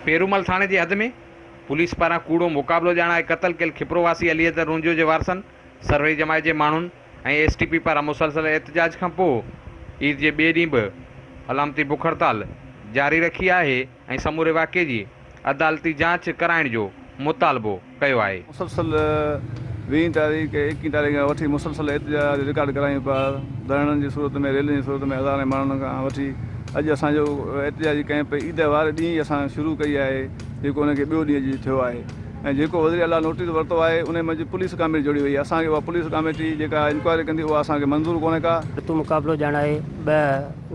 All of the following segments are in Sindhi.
پيرومل ٿاڻي جي حد ۾ پوليس پاران ڪوڙو مقابلو ڄاڻائي قتل ڪيل کپرو واسي علي حيدر رونجهو جي وارثن، سروي جماعت جي ماڻهن ۽ ايس ٽي پي پاران مسلسل احتجاج کانپوء عيد جي ٻئي ڏينهن به علامتي بک هڙتال جاري رکي آهي ۽ سموري واقعي جي عدالتي جاچ ڪرائڻ جو مطالبو ڪيو آهي. مسلسل ويهين تاريخ ايڪيهين تاريخ کان وٺي مسلسل احتجاج رڪارڊ ڪرايون پيا ڌرڻن جي صورت ۾ ريلين جي صورت ۾ هزارين ماڻهن کان وٺي اڄ اسان جو احتجاجي ڪئمپ عيد واري ڏينهن ئي اسان شروع ڪئي آهي جيڪو ان کي ٻيو ڏينهن اڄ ٿيو آهي ۽ جيڪو وزير اعليٰ نوٽيس ورتو آهي انهي منجهه پوليس ڪاميٽي جوڙي وئي آهي اسان کي اها پوليس ڪاميٽي جيڪا انڪوائري ڪندي اها اسان کي منظور ڪونهي ڪا. رتو مقابلو ڄاڻائي ٻه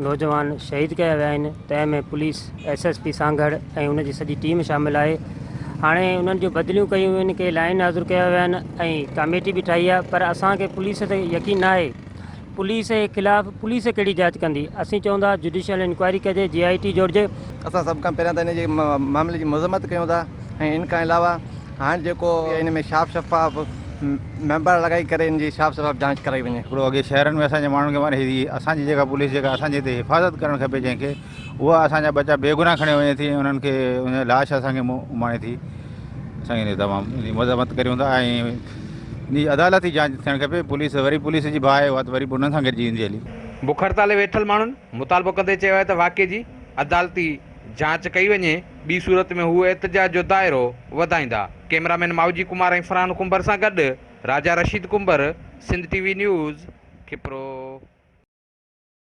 نوجوان شهيد ڪيا ويا آهن تنهن ۾ police S S P Sanghar ۽ ان جي سڄي ٽيم شامل آهي هاڻي انهن جون بدليون ڪيون ويون آهن ڪي لائين حاضر ڪيا ويا آهن ۽ ڪاميٽي به ٺاهي آهي پر اسان کي پوليس تي يقين ناهي پوليس جي خلاف پوليس ڪهڙي جاچ ڪندي اسين چئون ٿا جڊيشل انڪوائري ڪجي جي آء ٽي جوڙجي. اسان سڀ کان پهريان ته ان جي معاملي جي مذمت ڪيون ٿا ۽ ان کان علاوه هاڻ جيڪو ان ۾ شاف شفاف ميمبر لڳائي ڪري ان جي شاف شفاف جانچ ڪرائي وڃي. هڪڙو اڳي شهرن ۾ اسان جي ماڻهن کي معني هي اسان جي جيڪا پوليس جيڪا اسان جي هتي حفاظت ڪرڻ کپي جنهن کي اها اسان جا ٻچا بيگناهه کڻي وڃي ٿي ۽ انهن کي ان جا لاش اسان کي اماڻي ٿي اسان ان جي تمام ان جي مذمت ڪريون ٿا ۽ ان جي عدالتي جانچ ٿيڻ کپي پوليس وري پوليس جي باهه اها ته وري به انهن سان گڏجي ويندي هلي. بک هڙتال ويٺل ماڻهن مطالبو ڪندي چيو آهي ته واقعي جي عدالتي جاچ ڪئي وڃي ٻي صورت ۾ هو احتجاج جو دائرو وڌائيندا. ڪئميرا مين ماوجي ڪمار ۽ فرحان ڪنڀر سان گڏ Raja Rasheed Kumbhar, Sindh T V news, Khipro.